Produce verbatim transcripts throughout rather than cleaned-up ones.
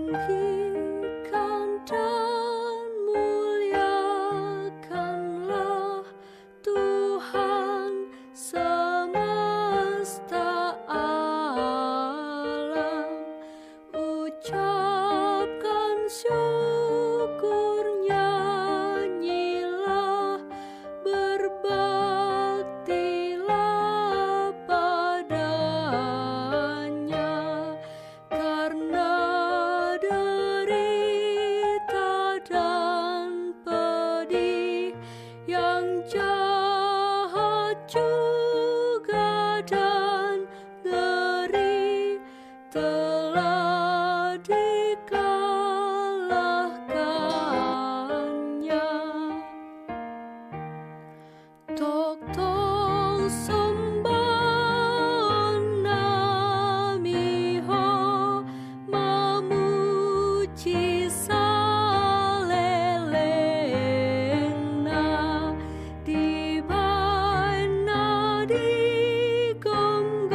Tinggikan dan muliakanlah Tuhan semesta alam. Ucapkan syukur, nyanyilah, berbaktilah pada-Nya. Karena derita dan pedih, yang jahat juga dan ngeri, telah dikalahkan-Nya. Tongtong sombaon nami Ho, mamuji salelengna, dibaen na digomgom.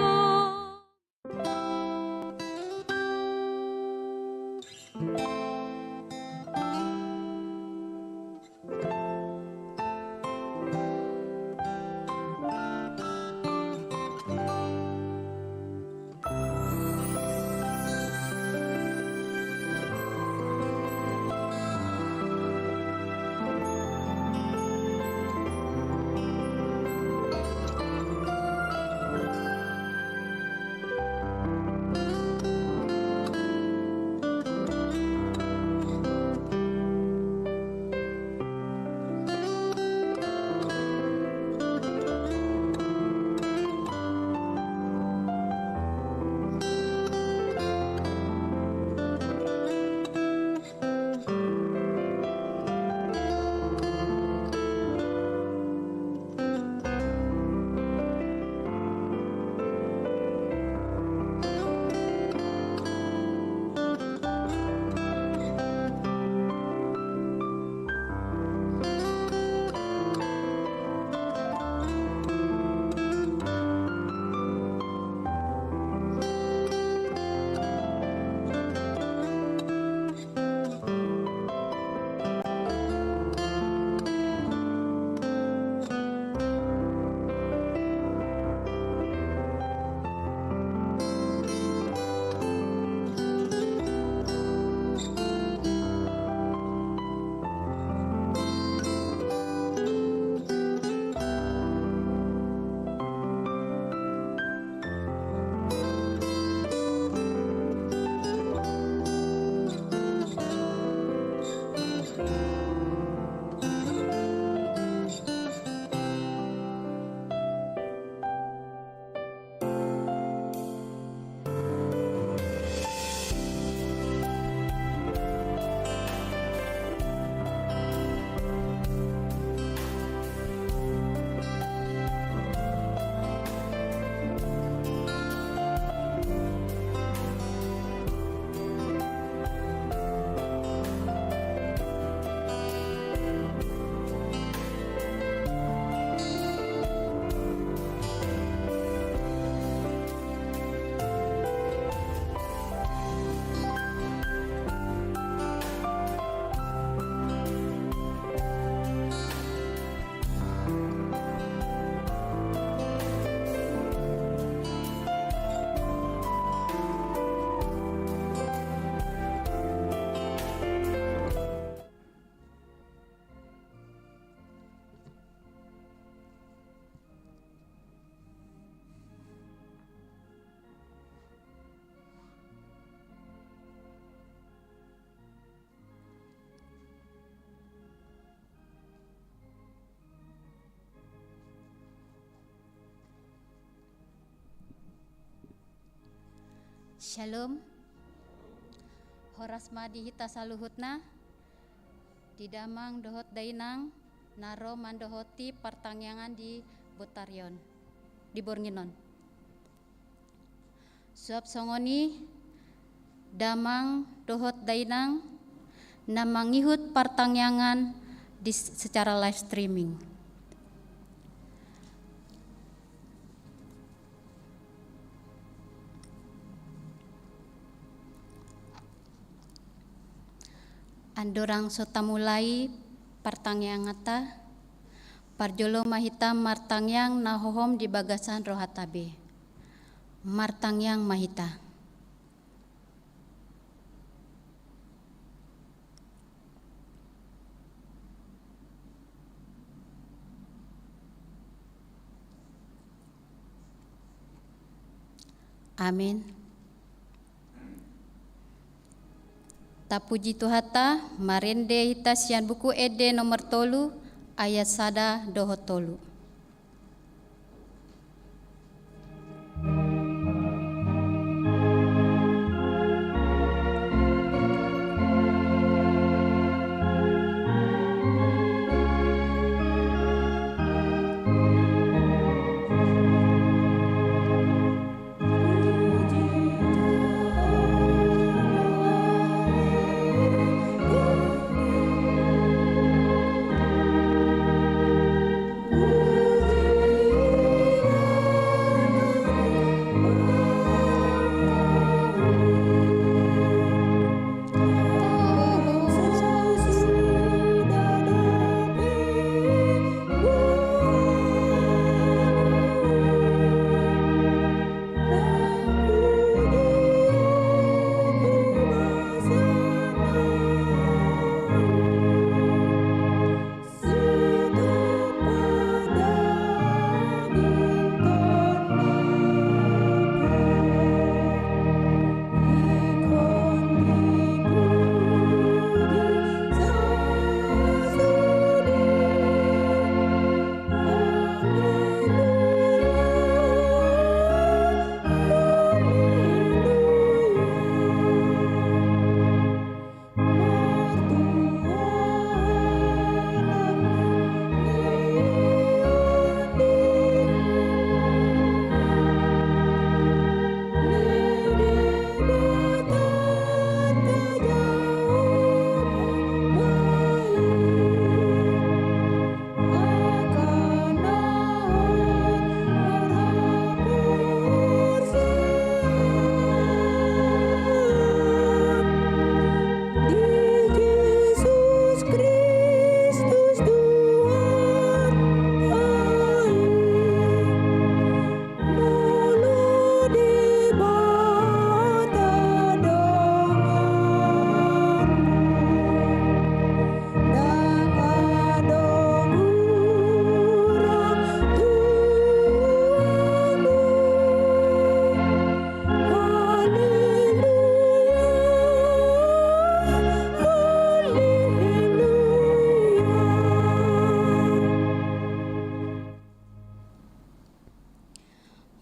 Syalom. Horas ma di hita saluhutna, di damang dohot dainang na ro mandohoti partangiangan di botari on, di borngin on. Suap songon i damang dohot dainang na mangihut partangiangan di, secara live streaming. Andorang so tamulai partangianganta, parjolo ma hita martangiang na hohom di bagasan rohanta be. Martangiang ma hita. Amen. Tapuji Tuhanta, marende hita sian Buku Ende nomor tolu, ayat sada dohot tolu.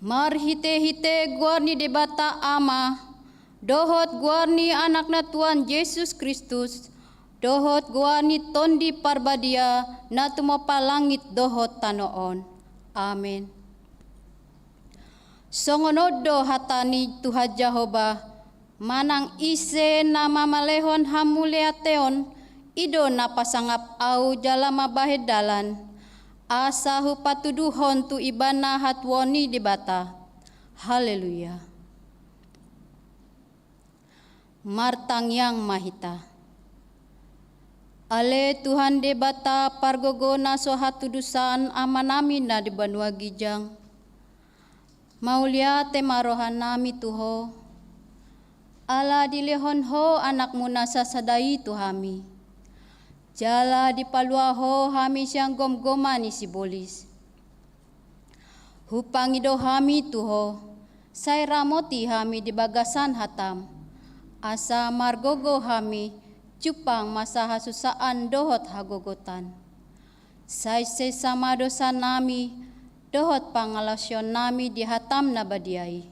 Marhitehite goar ni Debata Ama, dohot goar ni Anakna Tuhan Jesus Kristus, dohot goar ni Tondi Parbadia na tumompa langit dohot tano on. Amen. Songon on do hata ni Tuhan Jahowa, manang ise na mamalehon hamuliateon, i do na pasangap Ahu jala mambahen dalan, asa hupatuduhon tu ibana hatuaon ni Debata. Haleluya. Martangiang ma hita. Ale Tuhan Debata pargogo na so hatudosan Amanami na di banua ginjang. Mauliate ma rohanami tu Ho, ala dilehon Ho Anakmu na sasada i tu hami. Jala dipalua Ho hami sian gomgoman ni sibolis. Hupangido hami tu Ho, sai ramoti hami di bagasan hatam, asa margogo hami jumpang masa hasusaan dohot hagogotan. Sai sesa ma dosanami dohot pangalaosionnami di hatam na badia i.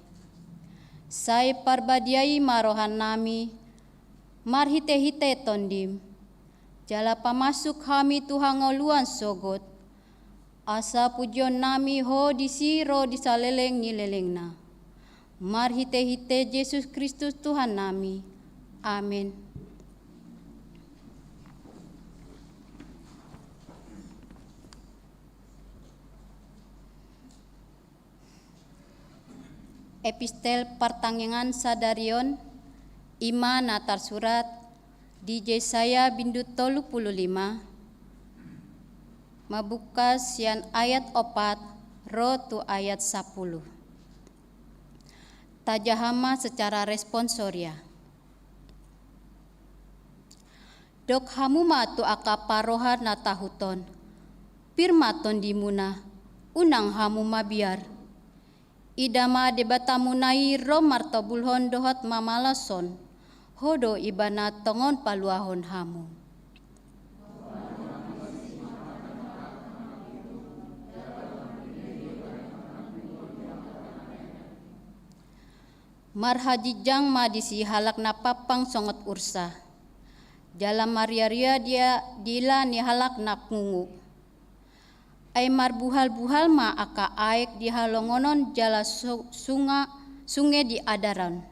Sai parbadiai ma rohanami marhitehite Tondim, jala pamasuk hami tu hangoluan sogot, asa pujionnami Ho disi ro di saleleng ni lelengna. Marhitehite Jesus Kristus Tuhannami. Amen. Epistel partangiangan sadari on, i ma na tarsurat Di Jesaya bindu tolu pulu lima, mambuka sian ayat opat ro tu ayat sapulu. Tajaha ma secara responsoria. Dok hamu ma tu angka parroha na tahuton, pir ma tondimuna, unang hamu mabiar. Ida ma Debatamuna i ro martobulhon dohot mamalashon, Ho do Ibana tongon paluahon hamu. Marhajinjang ma disi halak na pampang songon ursa, jala mariaria dia diila ni halak na ngungu. Ai marbuhalbuhal ma angka aek di halongonon jala su-, sunga-, sunge di adaran.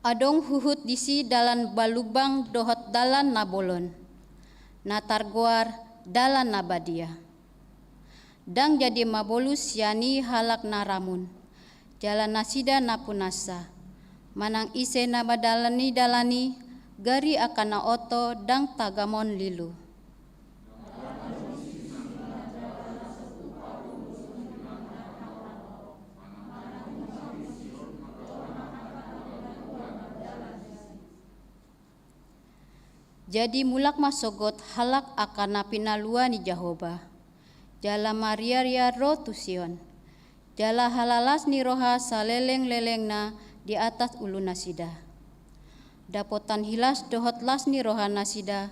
Adong huhut disi dalan balubang dohot dalan na bolon, na targoar dalan na badia. Ndang jadi mabolus sian i halak na ramun, jala nasida na punasa. Manang ise na madalani dalan i, gari angka na oto ndang tagamon lilu. Jadi mulak ma sogot halak angka na pinalua ni Jahowa, jala mariaria ro tu Sion, jala halalas ni roha salelenglelengna di atas ulunasida. Dapotan hilas dohot las ni rohanasida,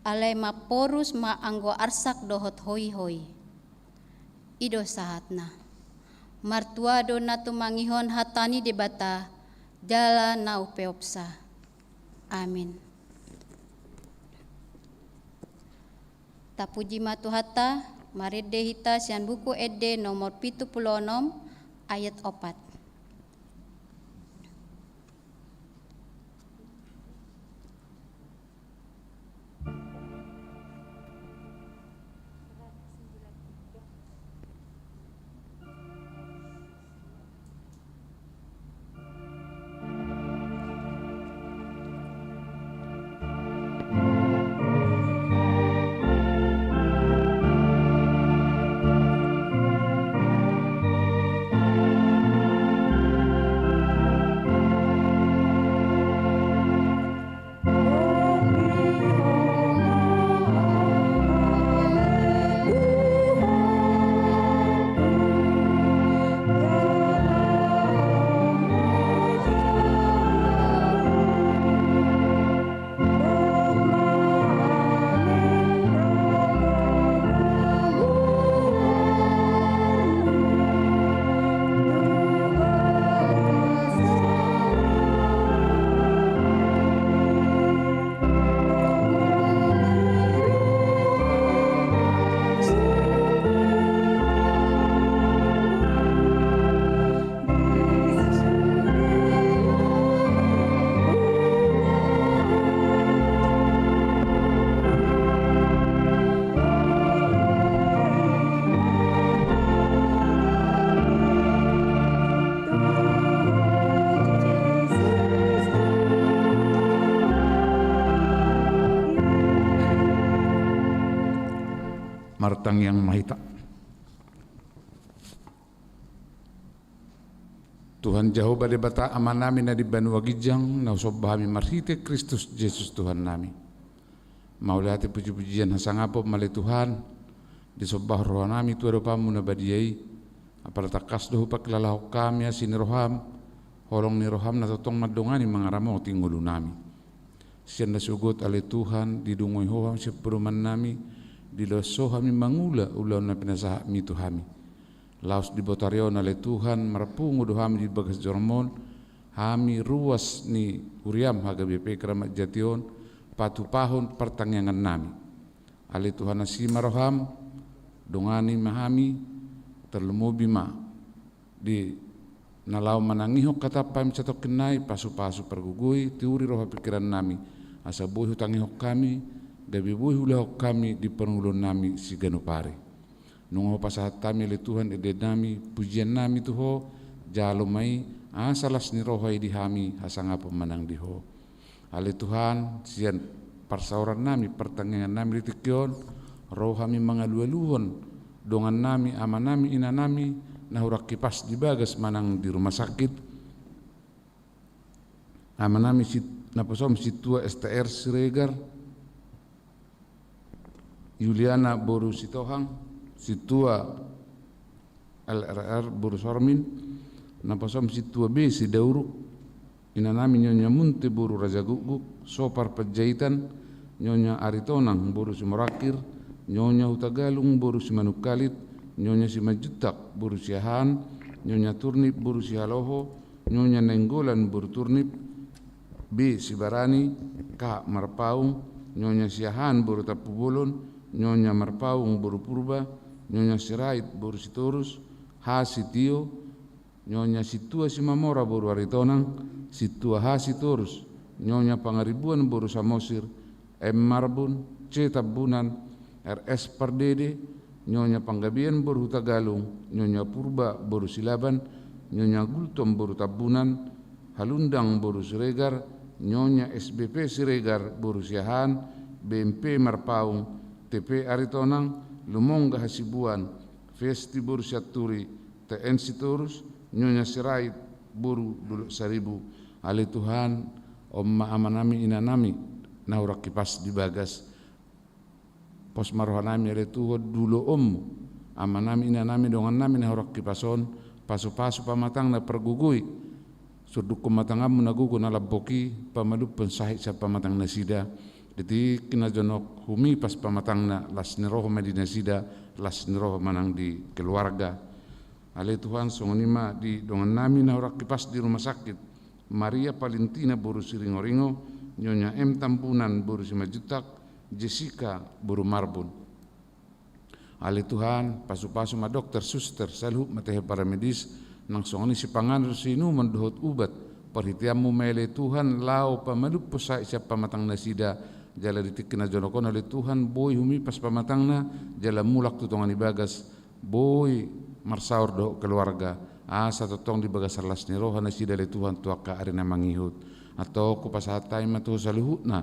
alai mamporus ma anggo arsak dohot hoihoi. I do sahatna. Martua do na tumangihon hata ni Debata, jala na umpeopsa. Amin. Tapuji ma Tuhanta. Marende hita sian Buku Ende nomor pitu pulu onom, ayat opat. Martangiang ma hita. Tuhan Jahowa Debata Amanami na di banua ginjang, na husomba hami marhite Kristus Jesus Tuhannami. Mauliate, pujipujian, hasangapon ma ale Tuhan, disombahon rohanami tu adopanMu na badia i, apala tangkas do hupangkilalahon hami asi ni rohaM, holong ni rohaM na tongtong mandongani mangaramoti ngolunami. Sian na sogot ale Tuhan, didungoi Ho hami sian podomannami, diloas Ho hami mangula ulaon na pinasahatMi tu hami. Laos di botari on ale Tuhan, marpungu do hami di bagas joroM on, hami ruas ni huriaM H K B P Keramat Jati on, patupahon partangiangannami. Ale Tuhan, asi ma rohaM, dongani ma hami, tarlumobi ma di Na laho manangihon hataM hami satongkin nai, pasupasu pargogoi, tiuri roha pingkirannami, asa boi hutangihon hami, gabe boi huulahon hami di parngoluonnami siganup ari. Nunga hupasahat hami ale Tuhan endennami, pujiannami tu Ho, jalo ma i, asa las ni roha i di hami hasangapon manang di Ho. Ale Tuhan, sian parsaorannami, partangihonnami di tingki on, ro hami mangalualuhon dongannami, amanami, inanami, na hurang hipas di bagas manang di rumah sakit. Amanami sit-, naposoM Sintua S T R Siregar, Yuliana boru Sitohang, Sintua L R R boru Sormin, naposoM Sintua B Sidauruk, inanami Nyonya Munte boru Rajagukguk, Sopar Panjaitan, Nyonya Aritonang boru Simorangkir, Nyonya Hutagalung boru Simanungkalit, Nyonya Simanjuntak boru Siahaan, Nyonya Turnip boru Sihaloho, Nyonya Nainggolan boru Turnip, B Sibarani, K Marpaung, Nyonya Siahaan boru Tampubolon, Nyonya Marpaung boru Purba, Nyonya Sirait boru Sitorus, H Sitio, Nyonya Sintua Simamora boru Aritonang, Sintua H Sitorus, Nyonya Pangaribuan boru Samosir, M Marbun, C Tambunan, R S Pardede, Nyonya Panggabean boru Hutagalung, Nyonya Purba boru Silaban, Nyonya Gultom boru Tambunan, Halundang boru Siregar, Nyonya S B P Siregar boru Siahaan, B M P Marpaung, T P Aritonang, Lumongga Hasibuan, Festi boru Sianturi, T N Sitorus, Nyonya Sirait boru Dolok Saribu. Ale Tuhan, on ma amanami inanami na hurang hipas di bagas. Pos ma rohanami ale Tuhan, dulo on, amanami inanami dongannami na hurang hipas on, pasupasu pamatangna, pargogoi, surdukkon ma tanganmu na gogo na lambok i, pamalumhon sahit sian pamatang nasida. Di tingki na jonok humipas pamatangna, las ni roha ma di nasida, las ni roha manang di keluarga. Ale Tuhan, songon i ma di dongannami na hurang hipas di rumah sakit, Maria Valentina boru Siringoringo, Nyonya M Tambunan boru Simanjuntak, Jessica boru Marbun. Ale Tuhan, pasupasu ma dokter, suster, saluhut ma tehe paramedis, nang songon i sipanganon, siinumon dohot ubat, parhiteanmu ma i ale Tuhan, laho pamalumhon sahit sian pamatang nasida, jala di tingki na jonok on ale Tuhan, boi humipas pamatangna, jala mulak tu tonga ni bagas, boi marsaor dohot keluarga, asa tongtong di bagasan las ni roha nasida ale Tuhan tu angka ari na mangihut. Antong hupasahat hami ma tu Ho saluhutna,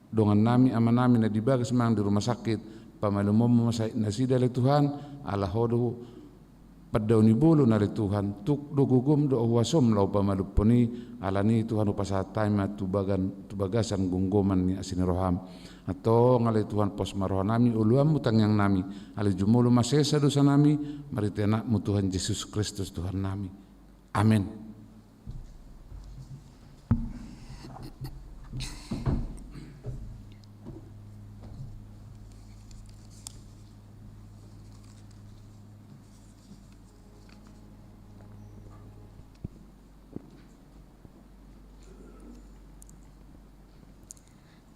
dongannami, amanami na di bagas manang di rumah sakit, pamalumhonmu ma sahit nasida ale Tuhan, ala Ho do pandaoni bolon ale Tuhan, tuk do gogom dohot huasom laho pamalumhon i, alani i Tuhan hupasahat hami ma tu bagan-, tu bagasan gomgoman ni asi ni roham. Antong ale Tuhan, pos ma rohanami, oloanmu tangiangnami, ale jumolo ma sesa dosanami, marhite Anakmu Tuhan Jesus Kristus Tuhannami. Amen.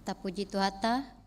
Tapuji Tuhanta.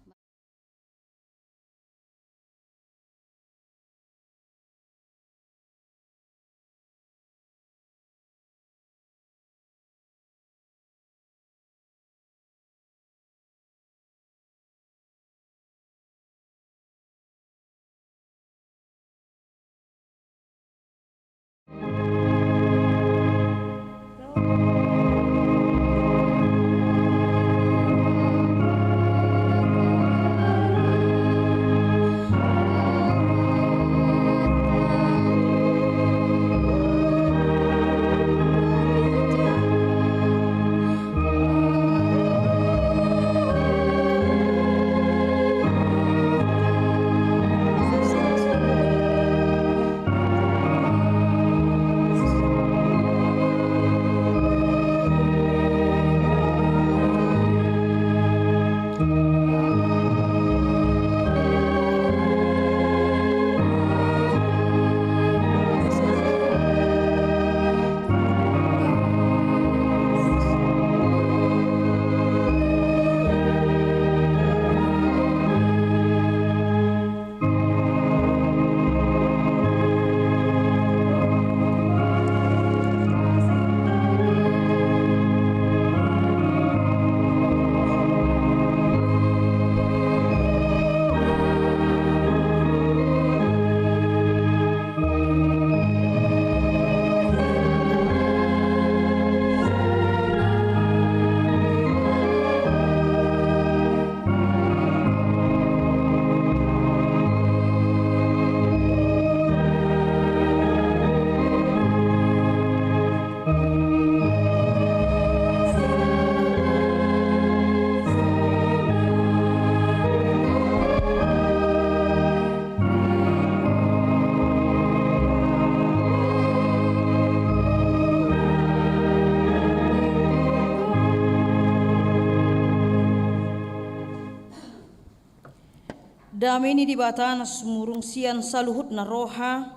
Dame ni Debata na sumurung sian saluhutna roha,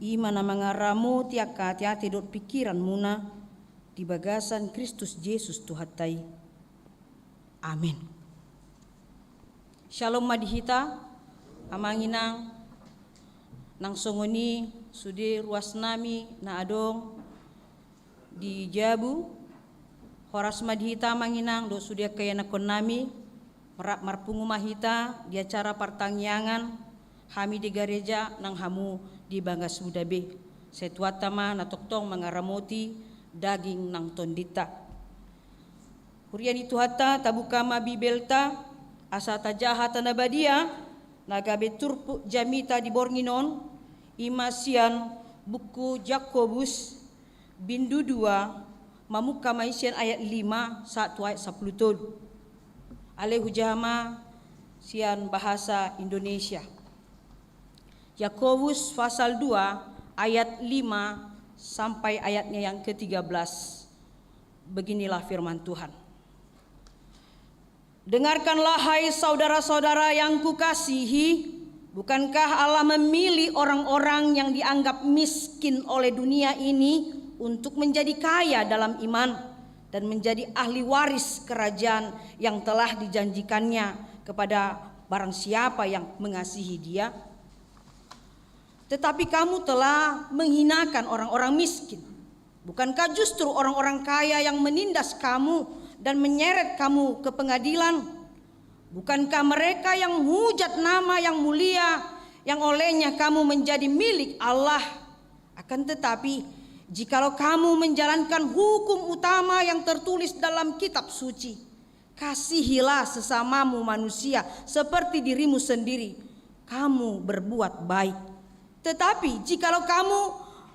i ma na mangaramoti angka ateate dohot pingkiranmuna di bagasan Kristus Jesus Tuhanta i. Amen. Syalom ma di hita, amang inang, nang songon i sude ruasnami na adong di jabu. Horas ma di hita, amang inang, dohot sude angka ianakhonnami. Rap marpungu ma hita di acara partangiangan, hami di gareja nang hamu di bagas huta be. Sai Tuhanta ma na tongtong mangaramoti daging nang tondinta. Huria ni Tuhanta, tabuka ma Bibelta, asa tajaha hata na badia na gabe turpuk jamita di borngin on, i ma sian buku Jakobus, bindu dua, mamungka ma i sian ayat lima sahat tu ayat sampulu tolu. Alai hujaha ma sian bahasa Indonesia. Yakobus pasal dua ayat lima sampai ayatnya yang ketiga belas. Beginilah firman Tuhan. Dengarkanlah, hai saudara-saudara yang kukasihi, bukankah Allah memilih orang-orang yang dianggap miskin oleh dunia ini untuk menjadi kaya dalam iman dan menjadi ahli waris kerajaan yang telah dijanjikannya kepada barang siapa yang mengasihi Dia? Tetapi kamu telah menghinakan orang-orang miskin. Bukankah justru orang-orang kaya yang menindas kamu dan menyeret kamu ke pengadilan? Bukankah mereka yang menghujat nama yang mulia yang olehnya kamu menjadi milik Allah? Akan tetapi, jikalau kamu menjalankan hukum utama yang tertulis dalam kitab suci, "Kasihilah sesamamu manusia seperti dirimu sendiri," kamu berbuat baik. Tetapi jikalau kamu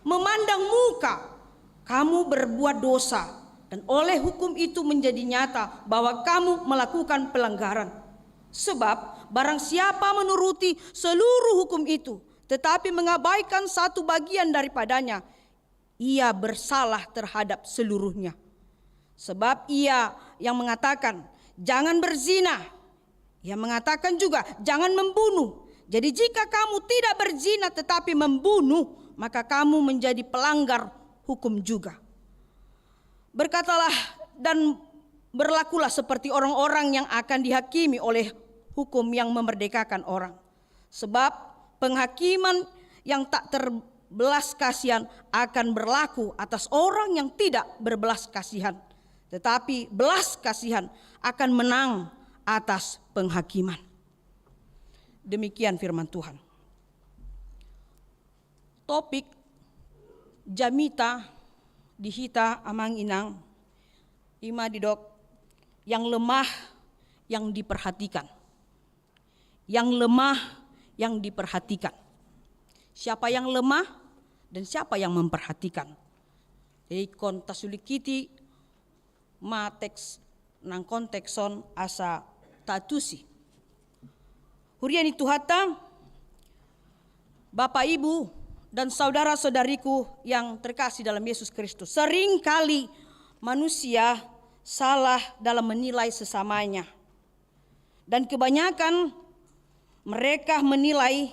memandang muka, kamu berbuat dosa, dan oleh hukum itu menjadi nyata bahwa kamu melakukan pelanggaran. Sebab barang siapa menuruti seluruh hukum itu, tetapi mengabaikan satu bagian daripadanya, ia bersalah terhadap seluruhnya. Sebab ia yang mengatakan, "Jangan berzina," ia mengatakan juga, "Jangan membunuh." Jadi jika kamu tidak berzina tetapi membunuh, maka kamu menjadi pelanggar hukum juga. Berkatalah dan berlakulah seperti orang-orang yang akan dihakimi oleh hukum yang memerdekakan orang. Sebab penghakiman yang tak terbelas kasihan akan berlaku atas orang yang tidak berbelas kasihan, tetapi belas kasihan akan menang atas penghakiman. Demikian firman Tuhan. Topik jamita di hita, amang inang, i ma didok yang lemah yang diperhatikan. Yang lemah yang diperhatikan. Siapa yang lemah dan siapa yang memperhatikan? Jadi ingkon tasulingkiti ma teks nang konteks on asa taantusi. Huria ni Tuhanta, Bapak, Ibu, dan saudara-saudariku yang terkasih dalam Yesus Kristus, seringkali manusia salah dalam menilai sesamanya. Dan kebanyakan mereka menilai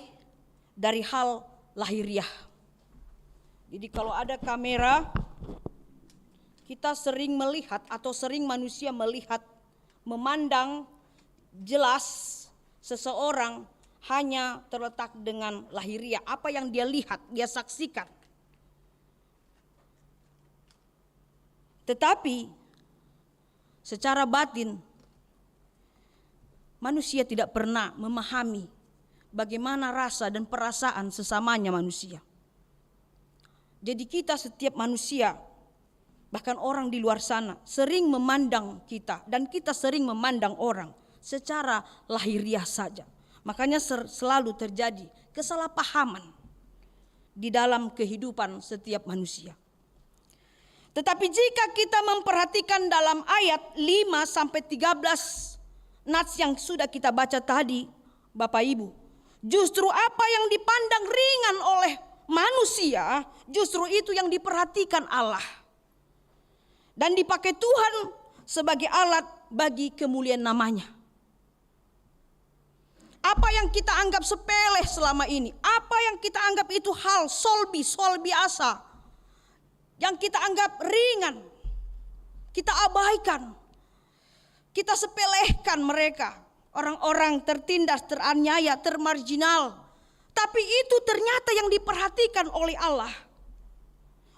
dari hal lahiriah. Jadi kalau ada kamera, kita sering melihat atau sering manusia melihat, memandang jelas seseorang hanya terletak dengan lahiriah, apa yang dia lihat, dia saksikan. Tetapi secara batin, manusia tidak pernah memahami bagaimana rasa dan perasaan sesamanya manusia. Jadi kita setiap manusia, bahkan orang di luar sana, sering memandang kita, dan kita sering memandang orang secara lahiriah saja. Makanya ser-, selalu terjadi kesalahpahaman di dalam kehidupan setiap manusia. Tetapi jika kita memperhatikan dalam ayat lima sampai tiga belas nats yang sudah kita baca tadi, Bapak Ibu, justru apa yang dipandang ringan oleh manusia, justru itu yang diperhatikan Allah. Dan dipakai Tuhan sebagai alat bagi kemuliaan namanya. Apa yang kita anggap sepele selama ini, apa yang kita anggap itu hal solbi, soal biasa, yang kita anggap ringan, kita abaikan, kita sepelekan mereka, orang-orang tertindas, teraniaya, termarginal. Tapi itu ternyata yang diperhatikan oleh Allah.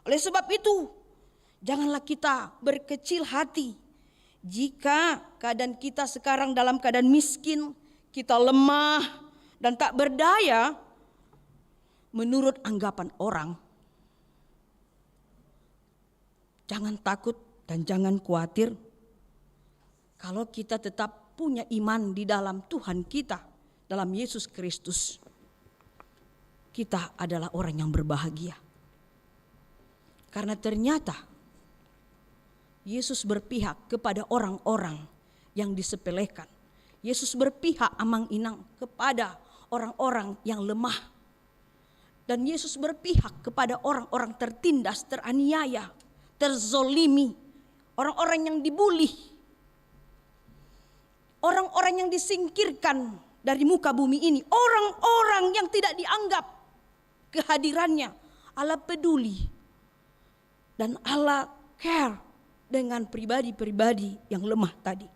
Oleh sebab itu, janganlah kita berkecil hati jika keadaan kita sekarang dalam keadaan miskin, kita lemah, dan tak berdaya menurut anggapan orang. Jangan takut dan jangan khawatir kalau kita tetap punya iman di dalam Tuhan kita, dalam Yesus Kristus. Kita adalah orang yang berbahagia. Karena ternyata Yesus berpihak kepada orang-orang yang disepelekan. Yesus berpihak, amang inang, kepada orang-orang yang lemah. Dan Yesus berpihak kepada orang-orang tertindas, teraniaya, terzolimi, orang-orang yang dibully, orang-orang yang disingkirkan dari muka bumi ini, orang-orang yang tidak dianggap kehadirannya. Allah peduli. Dan Allah care dengan pribadi-pribadi yang lemah tadi.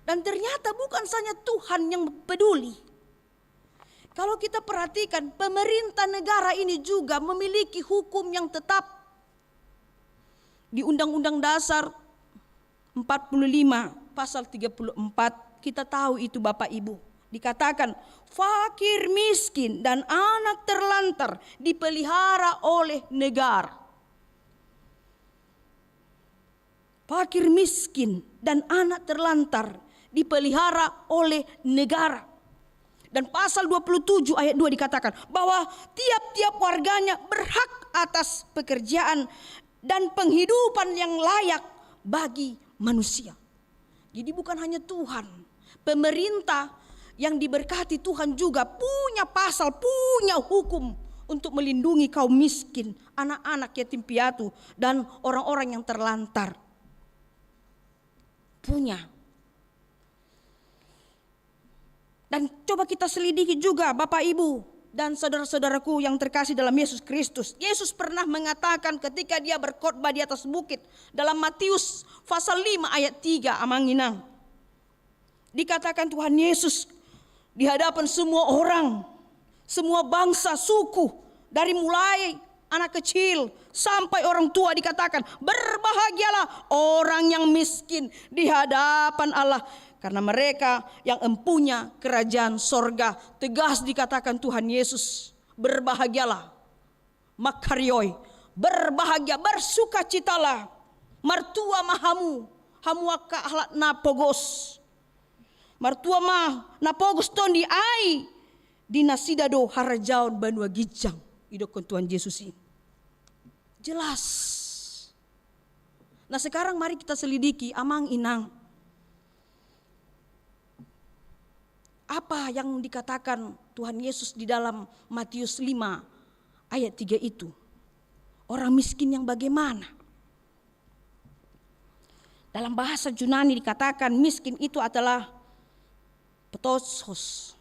Dan ternyata bukan saja Tuhan yang peduli. Kalau kita perhatikan, pemerintah negara ini juga memiliki hukum yang tetap. Di Undang-Undang Dasar empat puluh lima, pasal tiga puluh empat, kita tahu itu, Bapak Ibu. Dikatakan, fakir miskin dan anak terlantar dipelihara oleh negara. Fakir miskin dan anak terlantar dipelihara oleh negara. Dan pasal dua puluh tujuh ayat dua dikatakan bahwa tiap-tiap warganya berhak atas pekerjaan dan penghidupan yang layak bagi manusia. Jadi bukan hanya Tuhan, pemerintah yang diberkati Tuhan juga punya pasal, punya hukum untuk melindungi kaum miskin, anak-anak yatim piatu, dan orang-orang yang terlantar. Punya. Dan coba kita selidiki juga, Bapak, Ibu, dan saudara-saudaraku yang terkasih dalam Yesus Kristus. Yesus pernah mengatakan ketika dia berkhotbah di atas bukit, dalam Matius pasal lima ayat tiga, amang inang. Dikatakan Tuhan Yesus di hadapan semua orang, semua bangsa, suku, dari mulai anak kecil sampai orang tua, dikatakan, "Berbahagialah orang yang miskin di hadapan Allah, karena mereka yang empunya kerajaan sorga." Tegas dikatakan Tuhan Yesus, "Berbahagialah." Makarioi, berbahagia, bersukacitalah. Martua ma hamu, hamu angka halak na pogos. Martua ma na pogos tondi, ai di nasida do harajaon banua ginjang, didokkon Tuhan Yesus i. Jelas. Nah, sekarang mari kita selidiki, amang inang. Apa yang dikatakan Tuhan Yesus di dalam Matius lima ayat tiga itu? Orang miskin yang bagaimana? Dalam bahasa Junani dikatakan miskin itu adalah ptochos,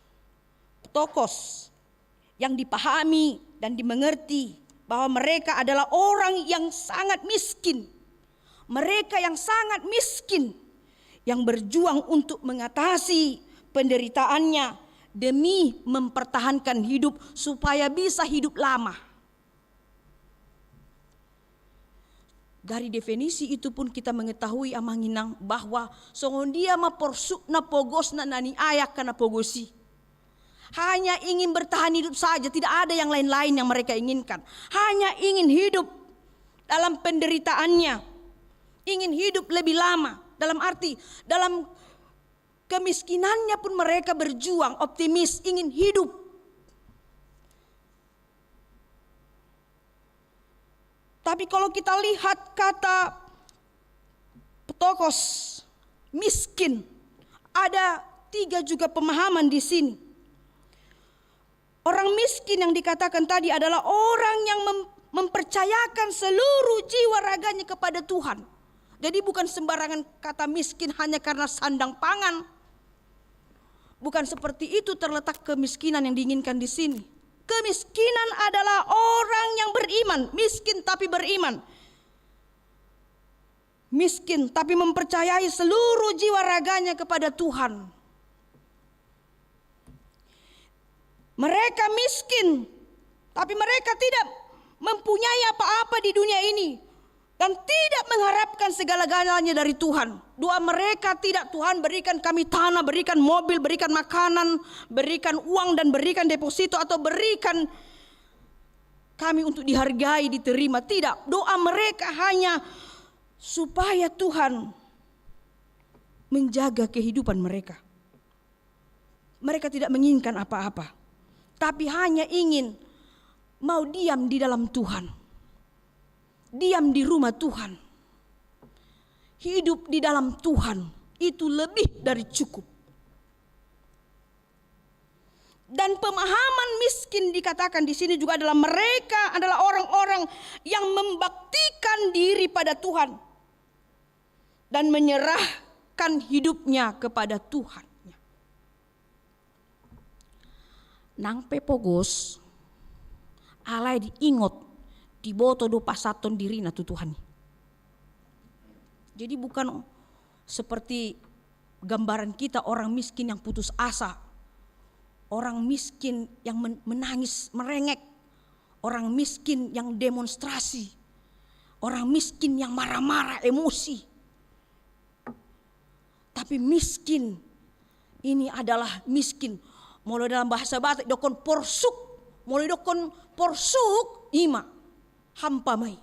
ptochos, yang dipahami dan dimengerti bahwa mereka adalah orang yang sangat miskin. Mereka yang sangat miskin, yang berjuang untuk mengatasi penderitaannya demi mempertahankan hidup supaya bisa hidup lama. Dari definisi itu pun kita mengetahui, amang inang, bahwa songon dia ma porsukna, pogosna, na niayak angka na pogos i. Hanya ingin bertahan hidup saja, tidak ada yang lain-lain yang mereka inginkan. Hanya ingin hidup dalam penderitaannya, ingin hidup lebih lama. Dalam arti, dalam kemiskinannya pun mereka berjuang, optimis, ingin hidup. Tapi kalau kita lihat kata ptochos, miskin, ada tiga juga pemahaman di sini. Orang miskin yang dikatakan tadi adalah orang yang mem-, mempercayakan seluruh jiwa raganya kepada Tuhan. Jadi bukan sembarangan kata miskin hanya karena sandang pangan, Bukan seperti itu terletak kemiskinan yang diinginkan di sini. Kemiskinan adalah orang yang beriman, miskin tapi beriman. Miskin tapi mempercayai seluruh jiwa raganya kepada Tuhan. Mereka miskin, tapi mereka tidak mempunyai apa-apa di dunia ini dan tidak mengharapkan segala-galanya dari Tuhan. Doa mereka tidak, "Tuhan, berikan kami tanah, berikan mobil, berikan makanan, berikan uang, dan berikan deposito, atau berikan kami untuk dihargai, diterima." Tidak. Doa mereka hanya supaya Tuhan menjaga kehidupan mereka. Mereka tidak menginginkan apa-apa, tapi hanya ingin mau diam di dalam Tuhan, diam di rumah Tuhan, hidup di dalam Tuhan. Itu lebih dari cukup. Dan pemahaman miskin dikatakan di sini juga adalah mereka adalah orang-orang yang membaktikan diri pada Tuhan dan menyerahkan hidupnya kepada Tuhan. Nang pe pogos, alai diingot, diboto do pasahathon dirina tu Tuhan i. Jadi bukan seperti gambaran kita orang miskin yang putus asa, orang miskin yang men-, menangis merengek, orang miskin yang demonstrasi, orang miskin yang marah-marah, emosi. Tapi miskin ini adalah miskin. Molo dalam bahasa Batak didokkon porsuk, molo didokkon porsuk, ima hampa ma i.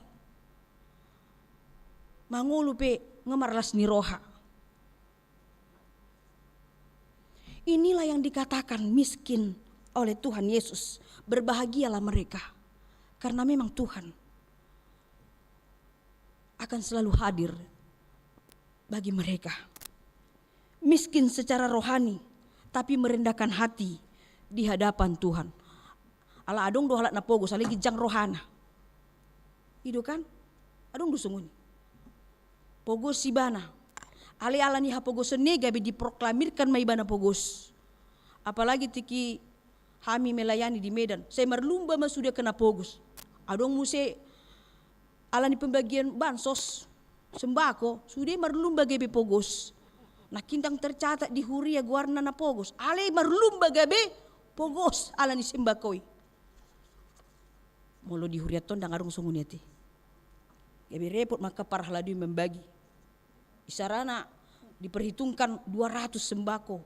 Mangolu pe nunga marlas ni roha. Inilah yang dikatakan miskin oleh Tuhan Yesus. Berbahagialah mereka, karena memang Tuhan akan selalu hadir bagi mereka. Miskin secara rohani, tapi merendahkan hati di hadapan Tuhan. Ala adong do halak na pogos, alai ginjang rohana. I do kan? Adong do songon i. Pogos ibana. Alai ala ni hapogoson i gabe diproklamirkan ma ibana pogos. Apalagi tingki hami melayani di Medan, sai marlumba ma sude angka na pogos. Adong muse ala ni pembagian bansos, sembako, sude marlumba gabe pogos. Nangkin ndang tercatat di huria goarna na pogos, alai marlumba gabe pogos ala ni sembako i. Molo di hurianta on ndang adong songon i ate. Gabe repot ma angka parhalado i membagi. Isarana diperhitungkan dua ratus sembako,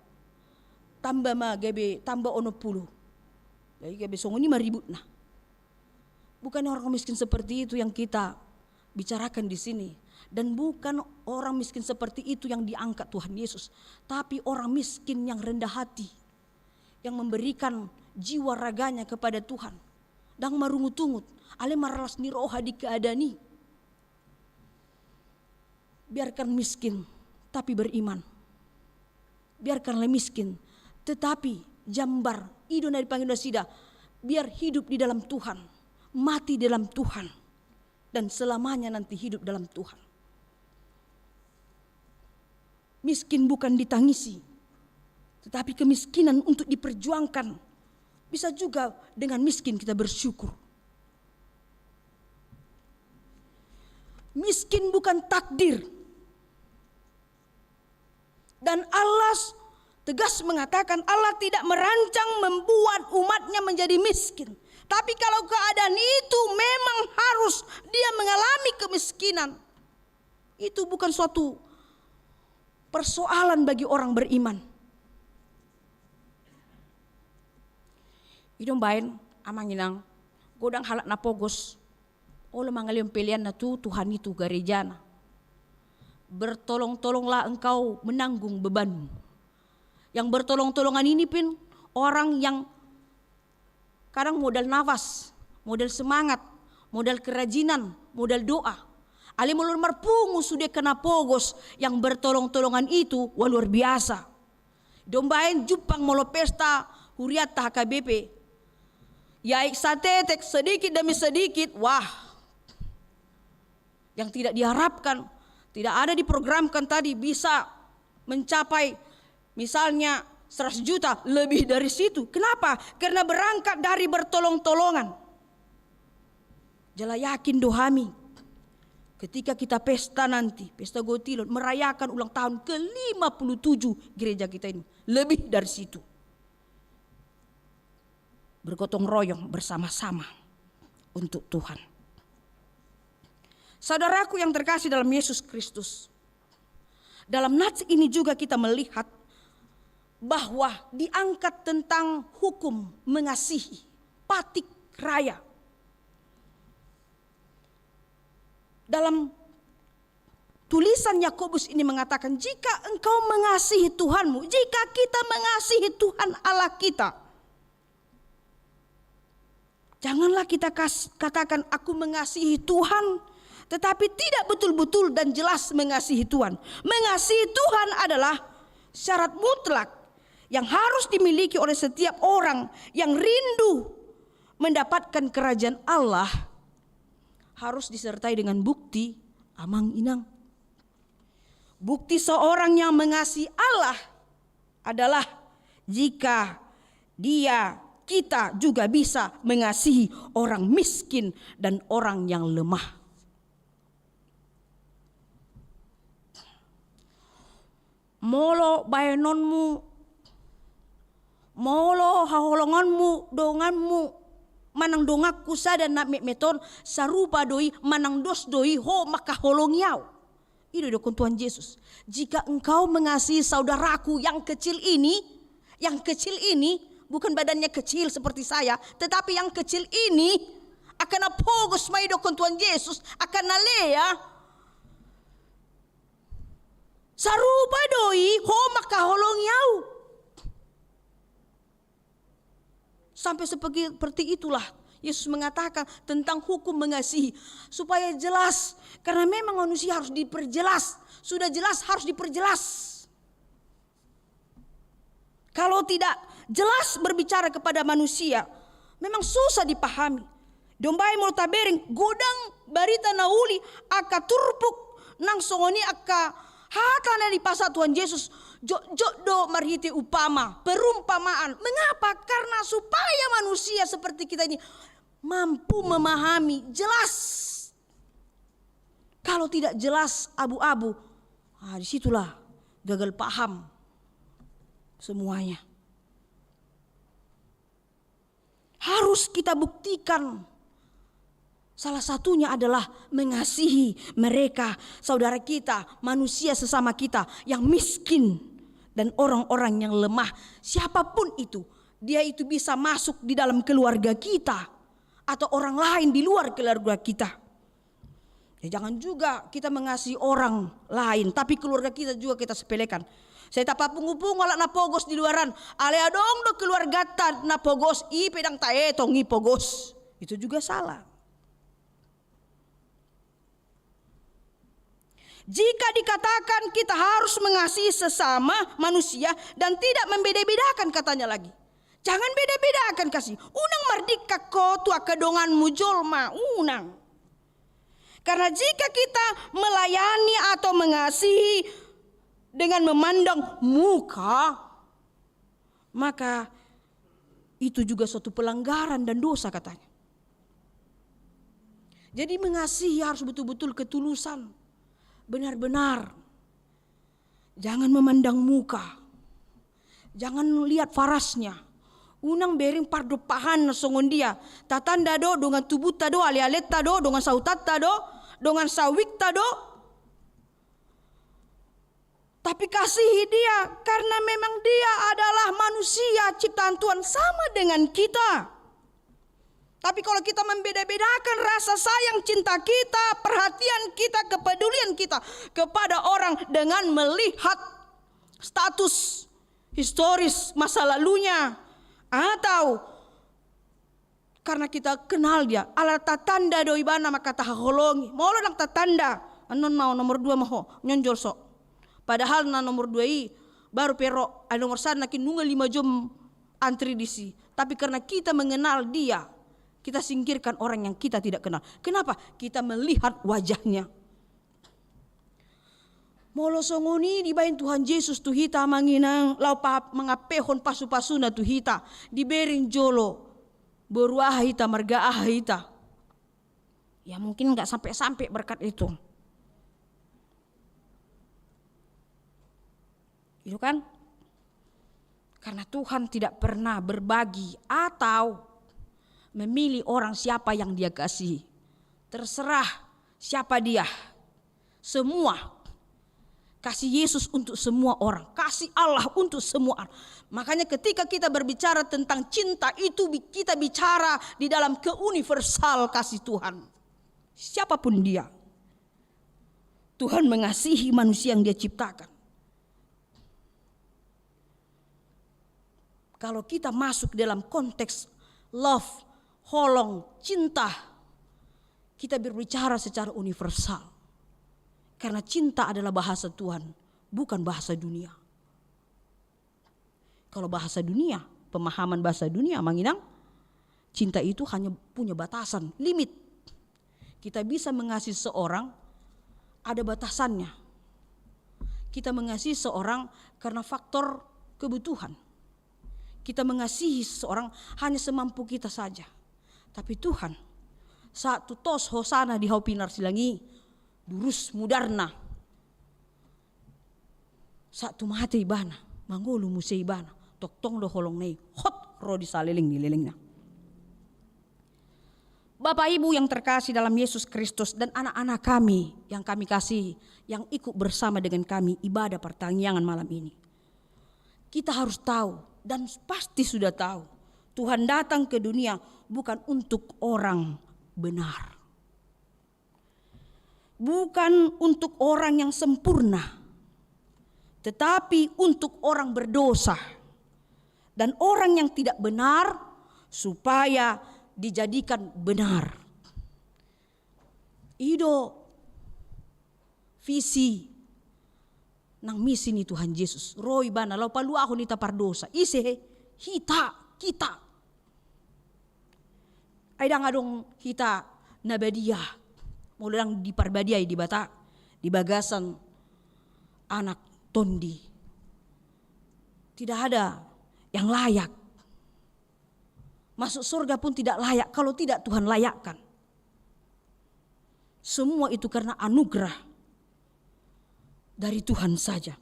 tamba ma gabe, tamba onom pulu. Jadi gabe songon i ma ributna. Bukan orang miskin seperti itu yang kita bicarakan di sini. Dan bukan orang miskin seperti itu yang diangkat Tuhan Yesus. Tapi orang miskin yang rendah hati, yang memberikan jiwa raganya kepada Tuhan. Ndang marungut-ungut, alai marlas ni roha di keadaan i. Biarkan miskin, tapi beriman. Biarkanlah miskin, tetapi jambar, i do na dipangido nasida, biar hidup di dalam Tuhan, mati dalam Tuhan, dan selamanya nanti hidup dalam Tuhan. Miskin bukan ditangisi, tetapi kemiskinan untuk diperjuangkan. Bisa juga dengan miskin kita bersyukur. Miskin bukan takdir. Dan Allah s-, tegas mengatakan, Allah tidak merancang membuat umatnya menjadi miskin. Tapi kalau keadaan itu memang harus dia mengalami kemiskinan, itu bukan suatu persoalan bagi orang beriman. I do umbaen, amang inang, godang halak na pogos, olo mangalehon peleanna tu Tuhan i, tu garejana. Bertolong-tolonglah engkau menanggung bebanmu. Yang bertolong-tolongan ini pin orang yang kadang modal nafas, modal semangat, modal kerajinan, modal doa. Alai molo marpungu sude angka na pogos yang bertolong-tolongan itu, wah, luar biasa. I do umbaen jumpang molo pesta hurianta H K B P. Ya, satetek, sedikit demi sedikit, wah. Yang tidak diharapkan, tidak ada diprogramkan tadi bisa mencapai misalnya seratus juta, lebih dari situ. Kenapa? Karena berangkat dari bertolong-tolongan. Jala yakin do hami, ketika kita pesta nanti, pesta Gotilon, merayakan ulang tahun ke lima puluh tujuh gereja kita ini, lebih dari situ. Bergotong royong bersama-sama untuk Tuhan. Saudaraku yang terkasih dalam Yesus Kristus, dalam nats ini juga kita melihat bahwa diangkat tentang hukum mengasihi, patik raya. Dalam tulisan Yakobus ini mengatakan, jika engkau mengasihi Tuhanmu, jika kita mengasihi Tuhan Allah kita, janganlah kita kas-, katakan, "Aku mengasihi Tuhan," tetapi tidak betul-betul dan jelas mengasihi Tuhan. Mengasihi Tuhan adalah syarat mutlak yang harus dimiliki oleh setiap orang yang rindu mendapatkan kerajaan Allah, harus disertai dengan bukti, amang inang. Bukti seorang yang mengasihi Allah adalah jika dia, kita juga bisa mengasihi orang miskin dan orang yang lemah. Molo baenonmu, molo haholonganmu donganmu manang donganku sada na metmet on, sarupa do i manang dos do i ho mangkaholongi au. I do didokkon Tuhan Yesus, "Jika engkau mengasihi saudaraku yang kecil ini," yang kecil ini, bukan badannya kecil seperti saya, tetapi yang kecil ini, angka na pogos ma i, didokkon Tuhan Yesus, angka na lea, sarupa do i ho mangkaholongi au. Sampai seperti, seperti itulah Yesus mengatakan tentang hukum mengasihi, supaya jelas, karena memang manusia harus diperjelas. Sudah jelas, harus diperjelas. Kalau tidak jelas berbicara kepada manusia, memang susah dipahami. Di ombai molo tabereng, godang barita na uli, angka turpuk nang songon i, angka hata na dipasahat Tuhan Yesus, jotjot do marhite upama, perumpamaan. Mengapa? Karena supaya manusia seperti kita ini mampu memahami jelas. Kalau tidak jelas, abu-abu, ah, disitulah gagal paham semuanya. Harus kita buktikan. Salah satunya adalah mengasihi mereka, saudara kita, manusia sesama kita yang miskin dan orang-orang yang lemah. Siapapun itu, dia itu bisa masuk di dalam keluarga kita atau orang lain di luar keluarga kita. Ya, jangan juga kita mengasihi orang lain, tapi keluarga kita juga kita sepelekan. Sai tapapungupungu halak na pogos di luaran, alai adong do keluarganta na pogos, i pe ndang taetong i pogos. Itu juga salah. Jika dikatakan kita harus mengasihi sesama manusia dan tidak membeda-bedakan, katanya lagi. Jangan beda-bedakan kasih. Unang mardingkan ho tu angka donganmu jolma, unang. Karena jika kita melayani atau mengasihi dengan memandang muka, maka itu juga suatu pelanggaran dan dosa, katanya. Jadi mengasihi harus betul-betul ketulusan, benar-benar. Jangan memandang muka. Jangan lihat parasnya. Unang bereng pardompahan na songon dia. Tatanda do dongan tubunta do, alealenta do, dongan sahutanta do, dongan sawitnta do. Tapi kasihi dia karena memang dia adalah manusia ciptaan Tuhan sama dengan kita. Tapi kalau kita membeda-bedakan rasa sayang, cinta kita, perhatian kita, kepedulian kita kepada orang dengan melihat status historis masa lalunya, atau karena kita kenal dia, ala tatanda do ibana maka tahaholongi. Molo ndang tatanda, annon ma ho nomor dua ma ho, nyonjol so. Padahal na nomor dua i baru pe ro, ai nomor sada nangkin nunga lima jom antri disi. Tapi karena kita mengenal dia, kita singkirkan orang yang kita tidak kenal. Kenapa? Kita melihat wajahnya. Molo songon i dibaen Tuhan Jesus tu hita, Amang Inang, laho pa-, mangampehon pasu-pasuna tu hita, dibereng jolo boru aha hita, marga aha hita. Ya, mungkin nggak sampai-sampai berkat itu. Gitu kan? Karena Tuhan tidak pernah berbagi atau memilih orang siapa yang Dia kasihi. Terserah siapa dia. Semua. Kasih Yesus untuk semua orang. Kasih Allah untuk semua orang. Makanya ketika kita berbicara tentang cinta itu, bi-, kita bicara di dalam keuniversal kasih Tuhan. Siapapun dia, Tuhan mengasihi manusia yang Dia ciptakan. Kalau kita masuk dalam konteks love, holong, cinta, kita berbicara secara universal. Karena cinta adalah bahasa Tuhan, bukan bahasa dunia. Kalau bahasa dunia, pemahaman bahasa dunia, Amang Inang, cinta itu hanya punya batasan, limit. Kita bisa mengasihi seorang, ada batasannya. Kita mengasihi seorang karena faktor kebutuhan. Kita mengasihi seseorang hanya semampu kita saja. Tapi Tuhan, saat tutos hosana di hau pinar silang i, durus mudarna. Saat tu mate ibana, mangolu muse ibana, tongtong do holongna i hot ro di saleleng ni lelengna. Bapak Ibu yang terkasih dalam Yesus Kristus dan anak-anak kami yang kami kasihi, yang ikut bersama dengan kami ibadah pertangiangan malam ini. Kita harus tahu dan pasti sudah tahu, Tuhan datang ke dunia bukan untuk orang benar. Bukan untuk orang yang sempurna, tetapi untuk orang berdosa dan orang yang tidak benar, supaya dijadikan benar. I do visi nang misi ni Tuhan Jesus. Ro ibana laho paluahon hita pardosa. Ise he? Hita, kita. Ai ndang adong hita na badia, molo ndang diparbadiai Debata di bagasan Anak Tondi. Tidak ada yang layak. Masuk surga pun tidak layak kalau tidak Tuhan layakkan. Semua itu karena anugerah dari Tuhan saja.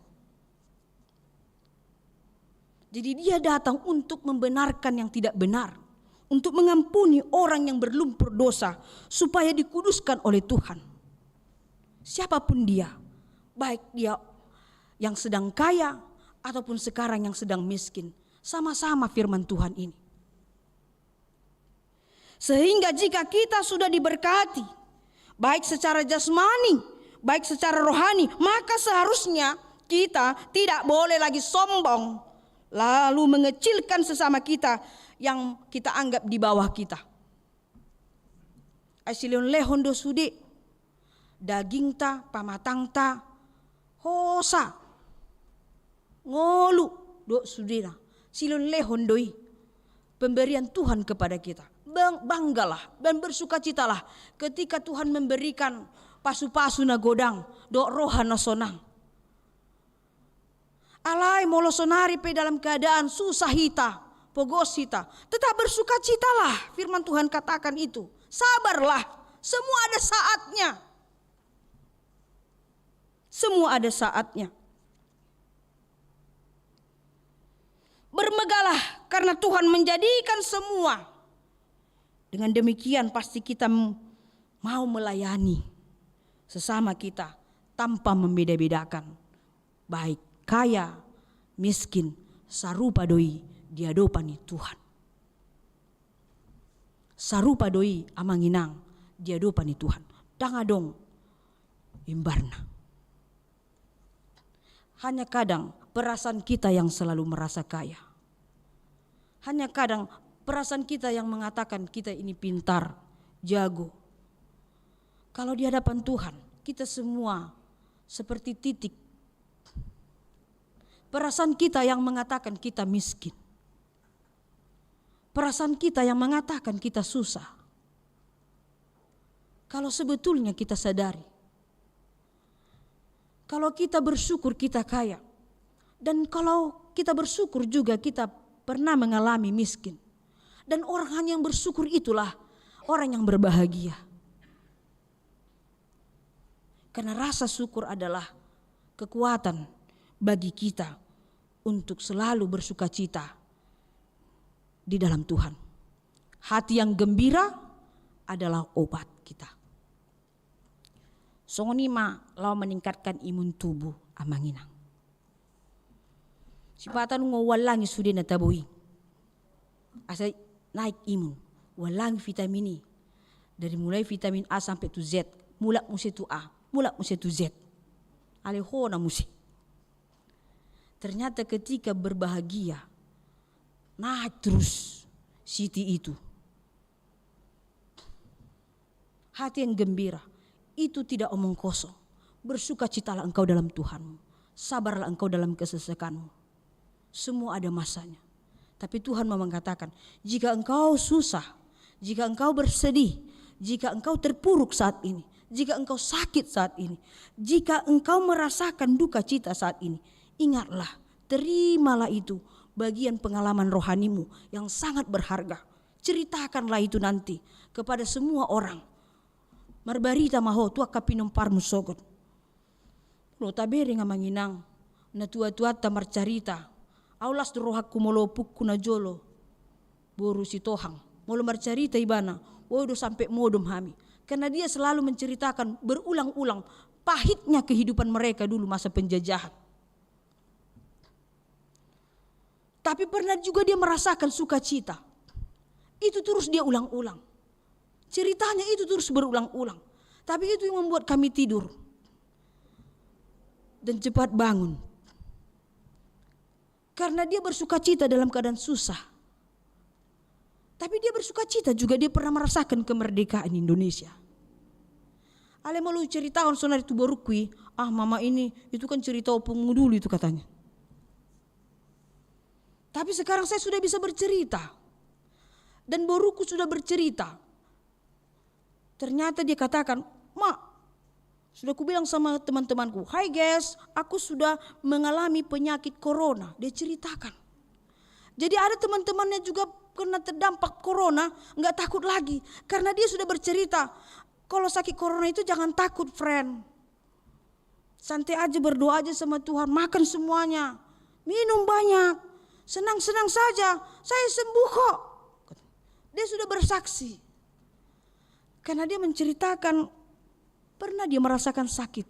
Jadi Dia datang untuk membenarkan yang tidak benar, untuk mengampuni orang yang berlumpur dosa, supaya dikuduskan oleh Tuhan. Siapapun dia, baik dia yang sedang kaya ataupun sekarang yang sedang miskin, sama-sama firman Tuhan ini. Sehingga jika kita sudah diberkati, baik secara jasmani, baik secara rohani, maka seharusnya kita tidak boleh lagi sombong, lalu mengecilkan sesama kita yang kita anggap di bawah kita. Ai silehon-lehon do sude dagingta, pamatangta, hosa, ngolu dohot sudena. Silehon-lehon do i pemberian Tuhan kepada kita. Bang-, banggalah dan bersukacitalah ketika Tuhan memberikan pasu-pasu na godang dohot roha na sonang. Alai molo sonari pe dalam keadaan susah hita, pogos hita, tetap bersukacitalah. Firman Tuhan katakan itu. Sabarlah. Semua ada saatnya. Semua ada saatnya. Bermegalah karena Tuhan menjadikan semua. Dengan demikian pasti kita m-, mau melayani sesama kita tanpa membeda-bedakan. Baik kaya, miskin, sarupa do i di adopan ni Tuhan. Sarupa do i, Amang Inang, di adopan ni Tuhan. Ndang adong imbarna. Hanya kadang perasaan kita yang selalu merasa kaya. Hanya kadang perasaan kita yang mengatakan kita ini pintar, jago. Kalau di hadapan Tuhan, kita semua seperti titik. Perasaan kita yang mengatakan kita miskin. Perasaan kita yang mengatakan kita susah. Kalau sebetulnya kita sadari, Kalau kita bersyukur, kita kaya. Dan kalau kita bersyukur juga, kita pernah mengalami miskin. Dan orang yang bersyukur itulah orang yang berbahagia. Karena rasa syukur adalah kekuatan bagi kita untuk selalu bersukacita di dalam Tuhan. Hati yang gembira adalah obat kita. Songon i ma laho meningkatkan imun tubuh, amang inang. Sipata nunga huallangi sude na tabo i. Asa naik imun, huallangi vitamin i. Dari mulai vitamin A sampai tu Z, mulak muse tu A, mulak muse tu Z. Alehona muse. Ternyata ketika berbahagia, naik terus siti itu. Hati yang gembira itu tidak omong kosong. Bersukacitalah engkau dalam Tuhanmu. Sabarlah engkau dalam kesesakanmu. Semua ada masanya. Tapi Tuhan mau mengatakan, jika engkau susah, jika engkau bersedih, jika engkau terpuruk saat ini, jika engkau sakit saat ini, jika engkau merasakan duka cita saat ini, ingatlah, terimalah itu bagian pengalaman rohanimu yang sangat berharga. Ceritakanlah itu nanti kepada semua orang. Marbarita ma ho tu angka pinomparmu sogot. Lo tabereng, amang inang, na tua-tuanta marcarita. Au las do rohangku molo ompungku na jolo, boru Sitohang. Molo marcarita ibana, boi do sampe modom hami. Karena dia selalu menceritakan berulang-ulang pahitnya kehidupan mereka dulu masa penjajahan. Tapi pernah juga dia merasakan sukacita. Itu terus dia ulang-ulang. Ceritanya itu terus berulang-ulang. Tapi itu yang membuat kami tidur dan cepat bangun. Karena dia bersukacita dalam keadaan susah. Tapi dia bersukacita juga, dia pernah merasakan kemerdekaan Indonesia. Alai molo huceritahon sonari tu borungku i, "Ah, mama ini, itu kan cerita ompungmu dulu itu," katanya. Tapi sekarang saya sudah bisa bercerita. Dan borungku sudah bercerita. Ternyata dia katakan, "Ma, sudah kubilang sama teman-temanku, 'Hai guys, aku sudah mengalami penyakit corona,'" dia ceritakan. Jadi ada teman-temannya juga kena terdampak corona, nggak takut lagi. Karena dia sudah bercerita, "Kalau sakit corona itu jangan takut, friend. Santai aja, berdoa aja sama Tuhan, makan semuanya, minum banyak, senang-senang saja, saya sembuh kok." Dia sudah bersaksi. Karena dia menceritakan pernah dia merasakan sakit.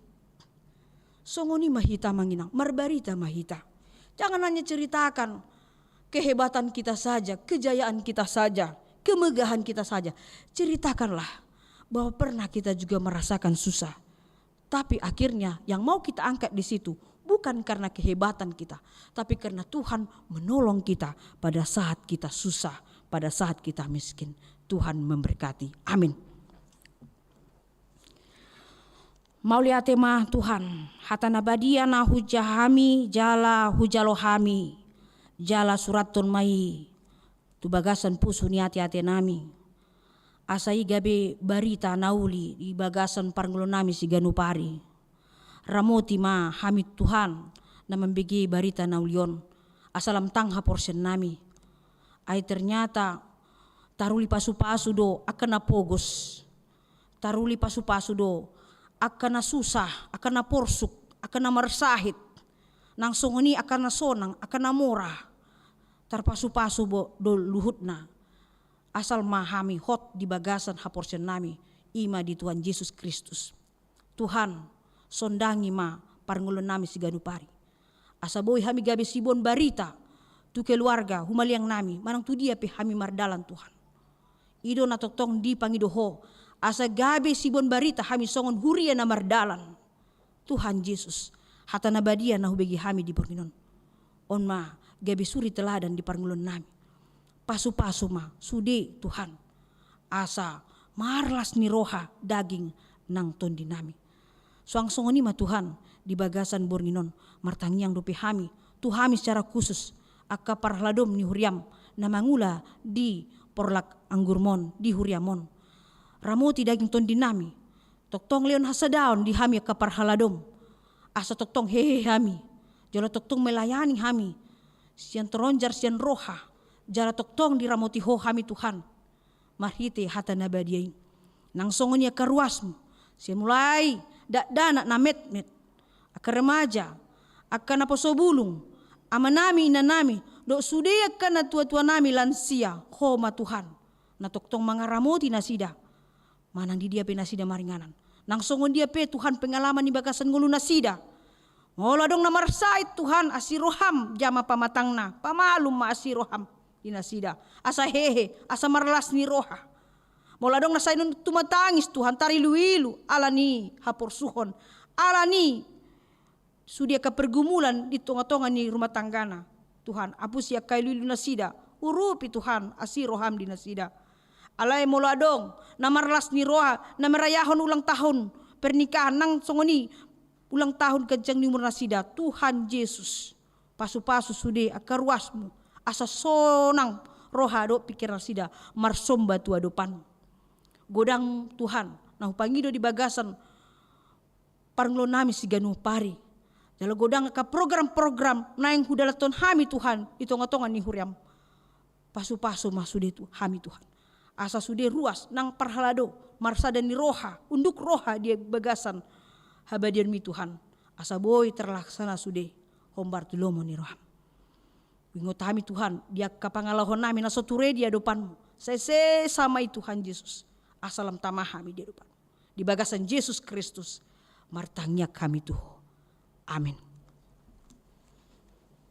Songon i ma hita, amang inang, marbarita ma hita. Jangan hanya ceritakan kehebatan kita saja, kejayaan kita saja, kemegahan kita saja. Ceritakanlah bahwa pernah kita juga merasakan susah. Tapi akhirnya yang mau kita angkat di situ bukan karena kehebatan kita, tapi karena Tuhan menolong kita pada saat kita susah, pada saat kita miskin. Tuhan memberkati. Amin. Mauliate ma Tuhan, hata na badia na hujaha hami, jala hujalo hami, jala surathon ma i tu bagasan pusu ni ateate nami. Asa i gabe barita na uli di bagasan parngoluon nami siganup ari. Ramoti ma hami Tuhan na mambege barita na uli on, asa lam tang haporseaon nami. Ai ternyata taruli pasupasu do angka na pogos. Taruli pasupasu do angka na susah, angka na porsuk, angka na marsahit. Nang songon i angka na sonang, angka na mora. Tarpasupasu do luhutna. Asal ma hami hot di bagasan haporseaon nami, i ma di Tuhan Jesus Kristus. Tuhan, sondangi ma parngoluon nami siganup ari. Asa boi hami gabe siboan barita tu keluarga, humaliang nami, manang tu dia pe hami mardalan, Tuhan. I do na tongtong dipangido Ho, asa gabe siboan barita hami songon huria na mardalan. Tuhan Jesus, hata na badia na hubege hami di borngin on, on ma gabe suri teladan di parngoluon nami. Pasupasu ma sude, Tuhan, asa marlas ni roha daging nang tondi nami. Suang songon i ma Tuhan, di bagasan borngin on, martangiang dope hami tu hami secara khusus, angka parhaladom ni huriam na mangula di porlak anggurmon, di huriam on. Ramoti daging tondi nami, tongtong lehon hasadaon di hami angka parhaladom. Asa tongtong hehe hami, jala tongtong melayani hami sian toronjar sian roha, jala tongtong diramoti Ho hami Tuhan, marhite hata na badia i. Nang songon i angka ruasmu, sian mulai dakdanak na metmet, angka remaja, angka naposo bulung, amanami, inanami, dohot sude angka natuatuanami lansia, Ho ma Tuhan na tongtong mangaramoti nasida. Manang di dia pe nasida maringanan, nang songon dia pe Tuhan pengalaman di bagasan ngolu nasida. Molo adong na marsahit Tuhan, asi roham jama pamatangna, pamalum ma asi roham di nasida, asa hehe, asa marlas ni roha. Molo adong na sai nunga tumatangis Tuhan, tariluilu ala ni haporsuhon, ala ni sude angka pergumulan di tongatonga ni rumah tanggana. Tuhan, apusi angka iluilu nasida, urupi Tuhan asi roham di nasida. Alai molo adong na marlas ni roha, na merayahon ulang tahun pernikahan, nang songon i ulang tahun ganjang ni umur nasida, Tuhan Jesus, pasupasu sude angka ruasmu, asa sonang roha dohot pingkiran nasida marsomba tu adopanmu. Godang Tuhan na hupangido di bagasan parngoluonnami siganup ari, jala godang angka program-program naeng hudalathon hami Tuhan di tongatonga ni huriam. Pasupasu ma sude tu hami Tuhan, asa sude ruas nang parhalado, marsada ni roha, unduk roha di bagasan habadiaonmi Tuhan, asa boi terlaksana sude hombar tu lomo ni roham. Huingot hami Tuhan di angka pangalaohonnami na so ture di adopanmu, sai sesa ma i Tuhan Jesus, asa lam tama hami di adopanmu. Di bagasan Jesus Kristus martangiang hami tu Ho. Amen.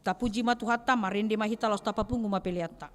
Tapuji ma Tuhanta, marende ma hita laos tapapungu ma peleanta.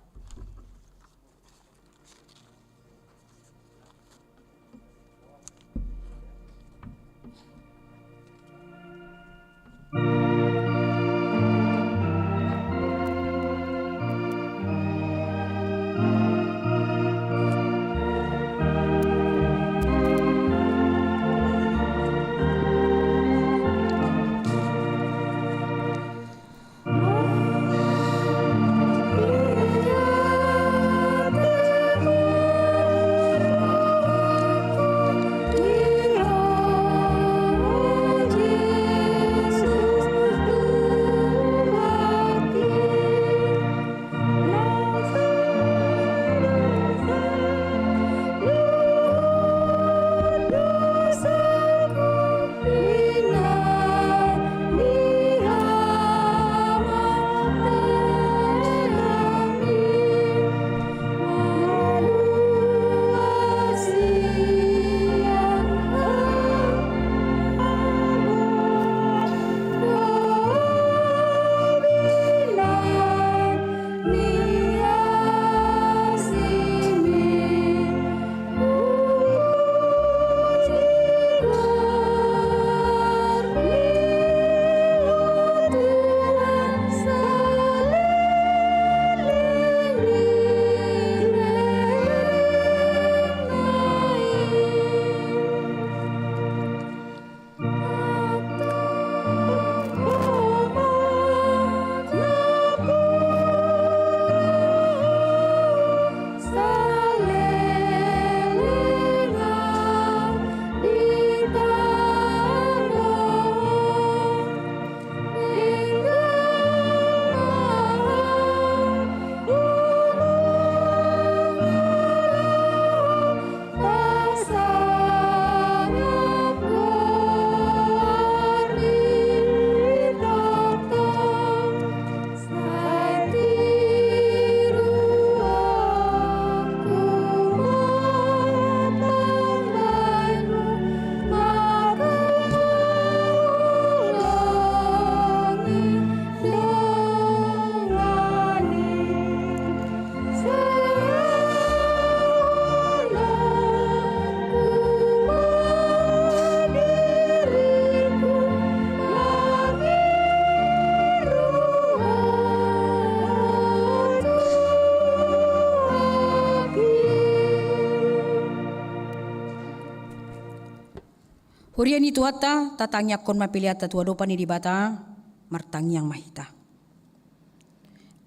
Huria ni Tuhanta, tatangiangkon ma peleanta tu adopan ni Debata, martangiang ma hita.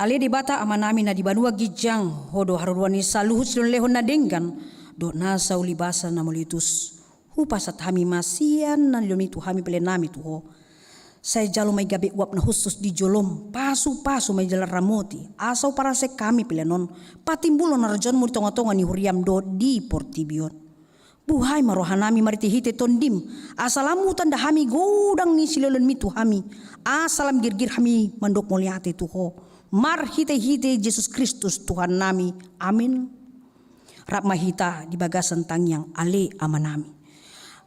Ale Debata Amanami na di banua ginjang, Ho do haroroan ni saluhut silehonlehon na denggan dohot nasa ulibasa na mauliutus. Hupasahat hami ma sian na nilehonMi tu hami peleanNami tu Ho, Sai jalo ma i gabe uap na hushus di jolom, pasupasu ma i jala ramoti, asa huparasehon hami pelean on patimbulhon harajaonmu di tongatonga ni huriam dohot di portibi on. Buhai ma rohanami marhitehite Tondim, asa lam hutanda hami godang ni silehonlehonmi tu hami, asa lam girgir hami mandok mauliate tu Ho, marhitehite Jesus Kristus Tuhannami. Amen. Rap ma hita di bagasan tangiang. Ale Amanami.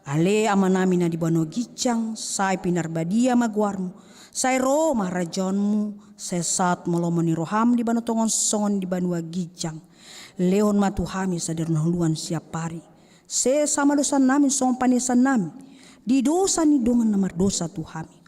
Ale Amanami na di banua ginjang, sai pinarbadia ma goarmu, sai ro ma harajaonmu, sai saut ma lomo ni roham di banua tonga on songon di banua ginjang. Lehon ma tu hami sadari on hangoluan siapari. Sesa ma dosanami songon panesanami di dosa ni dongan na mardosa tu hami.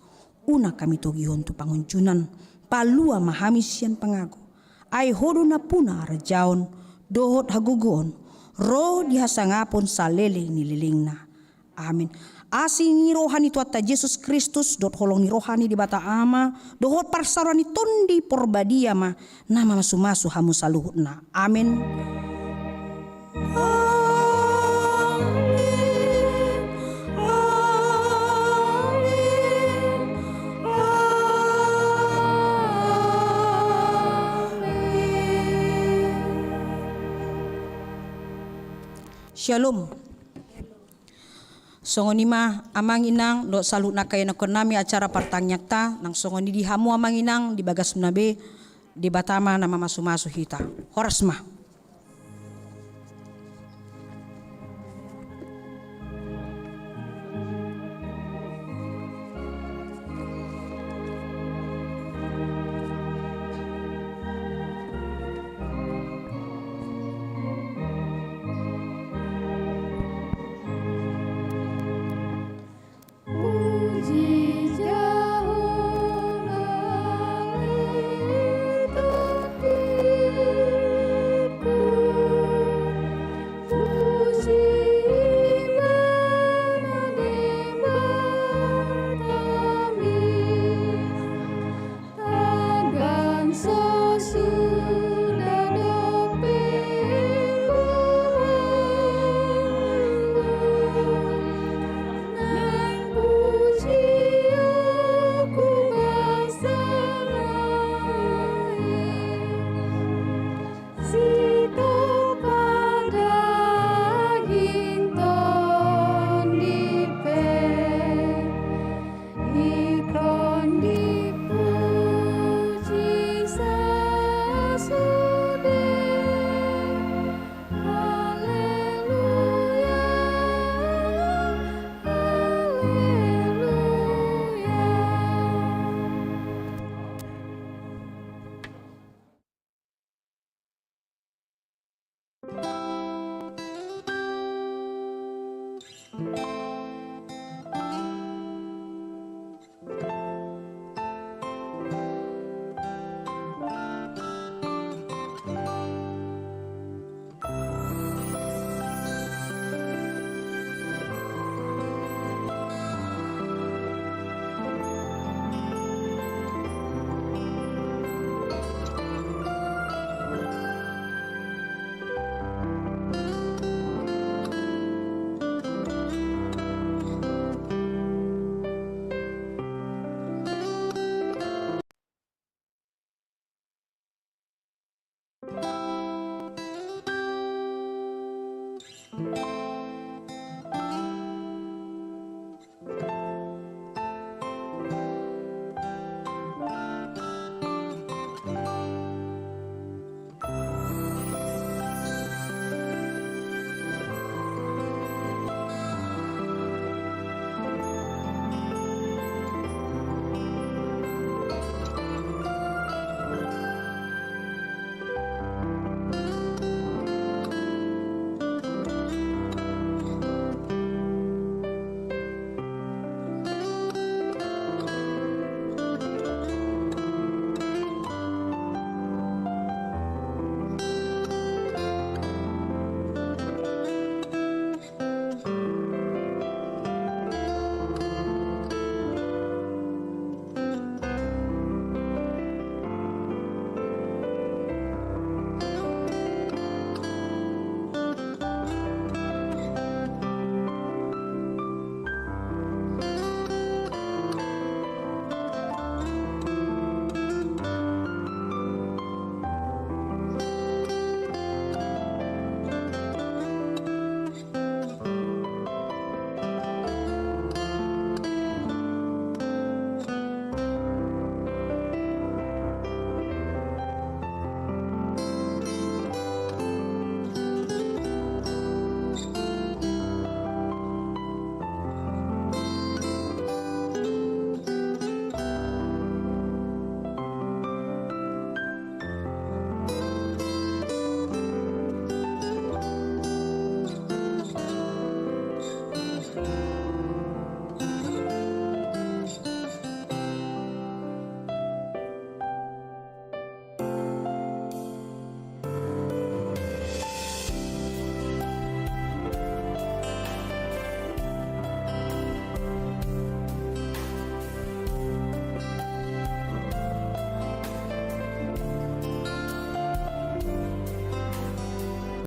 Unang hami togihon tu pangunjunan, palua ma hami sian pangago. Ai Ho do nampuna harajaon, dohot hagogoon, ro di hasangapon saleleng ni lelengna. Amen. Asi ni roha ni Tuhanta Jesus Kristus, dohot holong ni roha ni Debata Ama, dohot parsaoran ni Tondi Porbadia ma na mamasumasu hamu saluhutna. Amen. Shalom. Songon i ma amang inang dohot saluhut na ianakkonnami, acara partangiangta nang songon i di hamu amang inang, di bagasmuna be Debata ma na mamasumasu hita. Horas ma.